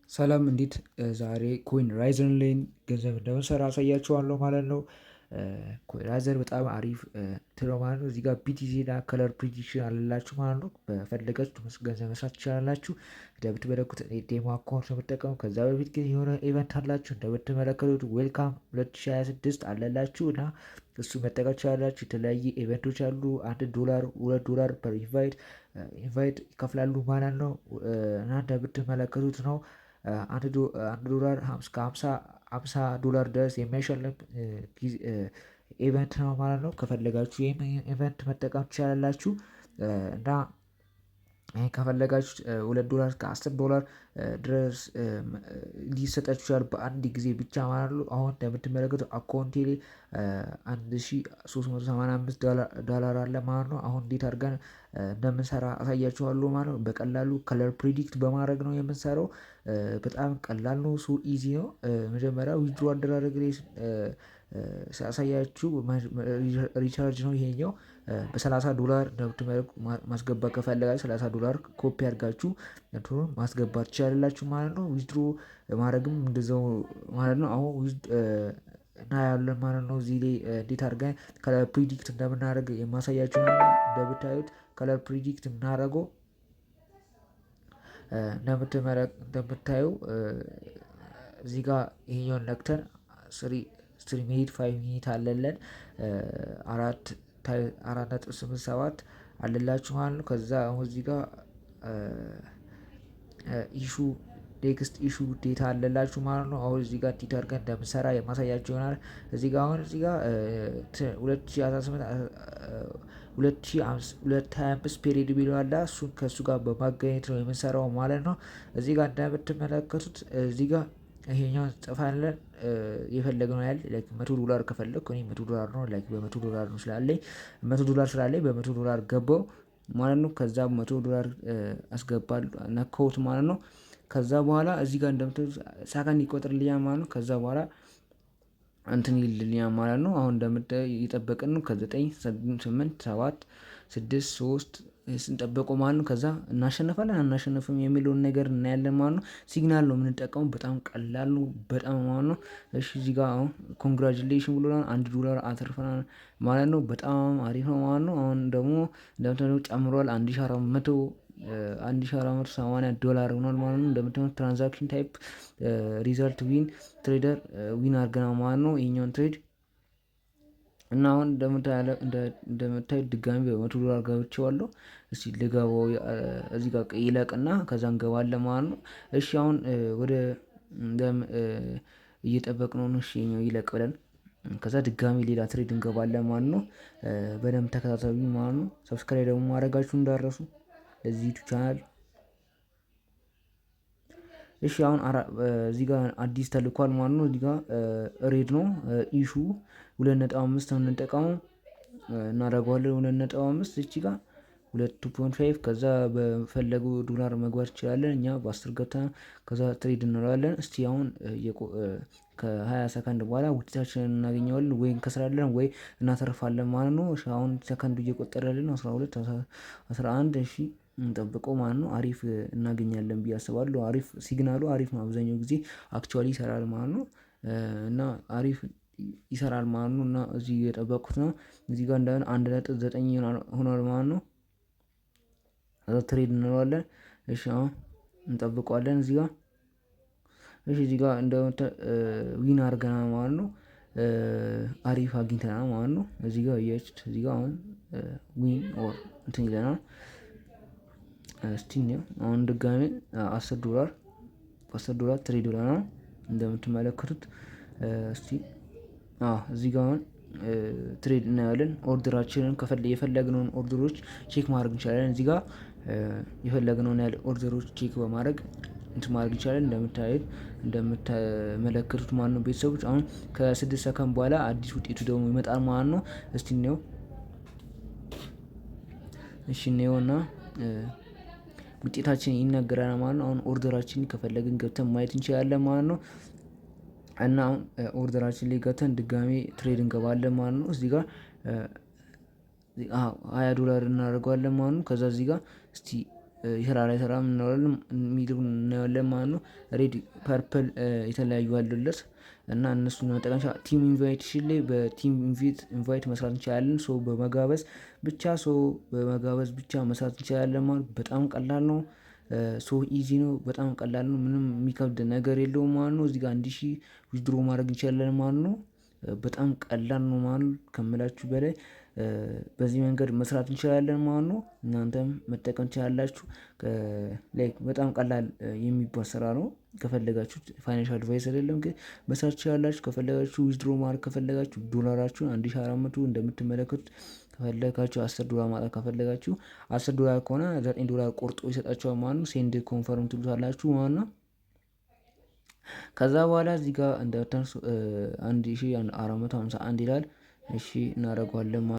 ሰላም፣ እንዴት ዛሬ Coin Riser ላይ ገንዘብ እንደምንሰራ አሳያችኋለሁ ማለት ነው። Coin Riser በጣም አሪፍ ትለው ማለት ነው። እዚህ ጋር BTC እና color prediction አለላችሁ ማለት ነው። በፈለጋችሁ ገንዘብ መስራት ትችላላችሁ። እንደምትመለከቱት እኔ demo account ነው የምጠቀመው። ከዛ በፊት ግን የሆነ event አላችሁ፣ እንደምትመለከቱት welcome 2026 አለላችሁ እና እሱ መጠቀም ትችላላችሁ። የተለያየ event ኦች አሉ። 1 ዶላር፣ 2 ዶላር per invite ይከፍላሉ ማለት ነው። እና እንደምትመለከቱት ነው፣ 1 ዶላር እስከ 50 ዶላር ድረስ የሚያሸልም event ነው ማለት ነው። ከፈለጋችሁ ይህም event መጠቀም ትችላላችሁ። እና ይሄን ከፈለጋችሁ 2 ዶላር እስከ 10 ዶላር ድረስ ሊሰጣችሁ ይችላል በአንድ ጊዜ ብቻ ማለት ነው። አሁን እንደምትመለከቱት account ኤ ላይ 1385 ዶላር አለ ማለት ነው። አሁን እንዴት አድርገን እንደምንሰራ አሳያችኋለሁ ማለት ነው። በቀላሉ color predict በማድረግ ነው የምንሰራው። በጣም ቀላል ነው። So easy ነው። መጀመሪያ withdraw አደራረግ ላይ ሳሳያችሁ recharge ነው ይሄኛው። በ30 ዶላር እንደምትመለከቱ ማስገባት ከፈለጋችሁ 30 ዶላር ኮፒ አድርጋችሁ እንትኑን ማስገባት ትችላላችሁ ማለት ነው። Withdraw ማድረግም እንደዛው ማለት ነው። አሁን እናያለን ማለት ነው። እዚህ ላይ እንዴት አድርገን color predict እንደምናደርግ የማሳያችሁ ነው። እንደምታዩት color predict የምናደርገው እንደምታዩ እዚህ ጋር ይሄኛውን ነክተን 3 minute፣ 5 minute አለለን፣ 4.87 አለላችሁ ማለት ነው። ከዛ አሁን እዚህ ጋር issue next issue date አለላችሁ ማለት ነው። አሁን እዚህ ጋር እንዴት አድርገን እንደምንሰራ የማሳያችሁ ይሆናል። እዚህ ጋር አሁን እዚህ ጋር 2018 225 period ቢለው አለ፣ እሱን ከእሱ ጋር በማገኘት ነው የምንሰራው ማለት ነው። እዚህ ጋር እንደምትመለከቱት እዚህ ጋር ይሄኛውን ጽፋለን የፈለግነው ያህል፣ like 100 ዶላር ከፈለግኩ እኔ 100 ዶላር ነው፣ like በ100 ዶላር ነው ስላለኝ፣ 100 ዶላር ስላለኝ በ100 ዶላር ገባው ማለት ነው። ከዛ 100 ዶላር አስገባል ነካሁት ማለት ነው። ከዛ በኋላ እዚህ ጋር እንደምታዩት ሰከንድ ይቆጥርልኛል ማለት ነው። ከዛ በኋላ እንትን ይልልኛል ማለት ነው። አሁን እንደምታዩ እየጠበቅን ነው። ከዘጠኝ፣ ስምንት፣ ሰባት፣ ስድስት፣ ሶስት ስንጠበቀው ማለት ነው። ከዛ እናሸንፋለን አናሸንፍም የሚለውን ነገር እናያለን ማለት ነው። Signal ነው የምንጠቀመው፣ በጣም ቀላል ነው በጣም ማለት ነው። እሺ፣ እዚህ ጋር አሁን congratulation ብሎናል፣ 1 ዶላር አትርፈናል ማለት ነው። በጣም አሪፍ ነው ማለት ነው። አሁን ደግሞ እንደምታዩት ጨምሯል፣ 1400፣ 1480 ዶላር ሆኗል ማለት ነው። እንደምታዩት transaction type result win፣ trader win አድርገናል ማለት ነው ይሄኛውን trade። እና አሁን እንደምታዩት ድጋሚ በ100 ዶላር ገብቼዋለሁ። እስቲ ልገባው፣ እዚህ ጋር ይለቅና ከዛ እንገባለን ማለት ነው። እሺ፣ አሁን ወደ እየጠበቅነው ነው። እሺ፣ ይኸኛው ይለቅ ብለን ከዛ ድጋሚ ሌላ trade እንገባለን ማለት ነው። በደንብ ተከታተሉኝ ማለት ነው። Subscribe ደግሞ ማድረጋችሁ እንዳትረሱ ለዚህ YouTube channel። እሺ፣ አሁን እዚህ ጋር አዲስ ተልኳል ማለት ነው። እዚህ ጋር red ነው issue፣ 2.5 ነው የምንጠቀመው፣ እናደርገዋለን 2.5፣ እቺ ጋር 2.5። ከዛ በፈለጉ ዶላር መግባት እንችላለን። እኛ በ10 ገብተን ከዛ trade እንለዋለን። እስቲ አሁን ከ20 ሰከንድ በኋላ ውጤታችንን እናገኘዋለን፣ ወይ እንከስራለን ወይ እናተርፋለን ማለት ነው። እሺ፣ አሁን ሰከንዱ እየቆጠረልን ነው፣ 12፣ 11። እሺ፣ እንጠብቀው ማለት ነው። አሪፍ እናገኛለን ብዬ አስባለሁ። አሪፍ signal ኡ አሪፍ ነው። አብዛኛው ጊዜ actually ይሰራል ማለት ነው። እና አሪፍ ይሰራል ማለት ነው። እና እዚህ እየጠበቅኩት ነው። እዚህ ጋር እንዳይሆን 1.9 ሆኗል ማለት ነው። ከዛ trade እንለዋለን። እሺ፣ አሁን እንጠብቀዋለን እዚህ ጋር። እሺ፣ እዚህ ጋር እንደ win አድርገናል ማለት ነው። አሪፍ አግኝተናል ማለት ነው። እዚህ ጋር እያችሁት እዚህ ጋር አሁን win or እንትን ይለናል። እስቲ አሁን ድጋሜ 10 ዶላር፣ 10 ዶላር trade ብለናል እንደምትመለከቱት። እስቲ እዚህ ጋር አሁን trade እናያለን። Order ኣችንን የፈለግነውን order ኦች check ማድረግ እንችላለን። እዚህ ጋር የፈለግነውን ያህል order ኦች check በማድረግ እንትን ማድረግ እንችላለን። እንደምታዩት፣ እንደምትመለከቱት ማለት ነው ቤተሰቦች፣ አሁን ከ6 ሰከንድ በኋላ አዲስ ውጤቱ ደግሞ ይመጣል ማለት ነው። እስቲ እንየው። እሺ፣ እንየውና ውጤታችን ይነገረናል ማለት ነው። አሁን order ኣችንን ከፈለግን ገብተን ማየት እንችላለን ማለት ነው። እና አሁን order ኣችን ላይ ገብተን ድጋሜ trade እንገባለን ማለት ነው። እዚህ ጋር 20 ዶላር እናደርገዋለን ማለት ነው። ከዛ እዚህ ጋር እስቲ ይሰራል አይሰራም የሚለውን እናየዋለን ማለት ነው። Red፣ purple የተለያዩ አሉለት እና እነሱን መጠቀም team invitation ላይ በ team invite መስራት እንችላለን። ሰው በመጋበዝ ብቻ፣ ሰው በመጋበዝ ብቻ መስራት እንችላለን ማለት በጣም ቀላል ነው። So easy ነው፣ በጣም ቀላል ነው። ምንም የሚከብድ ነገር የለውም ማለት ነው። እዚህ ጋር 1000 withdraw ማድረግ እንችላለን ማለት ነው። በጣም ቀላል ነው ማለት ከምላችሁ በላይ። በዚህ መንገድ መስራት እንችላለን ማለት ነው። እናንተም መጠቀም ትችላላችሁ። Like በጣም ቀላል የሚባል ስራ ነው። ከፈለጋችሁ፣ financial advice አይደለም ግን መስራት ትችላላችሁ። ከፈለጋችሁ withdraw ማድረግ ከፈለጋችሁ ዶላራችሁን 1400 እንደምትመለከቱት፣ ከፈለጋችሁ 10 ዶላር ማውጣት ከፈለጋችሁ 10 ዶላር ከሆነ 9 ዶላር ቆርጦ ይሰጣችኋል ማለት ነው። Send confirm ትሉታላችሁ ማለት ነው። ከዛ በኋላ እዚህ ጋር እንደምታዩት 1451 ይላል። እሺ እናደርገዋለን።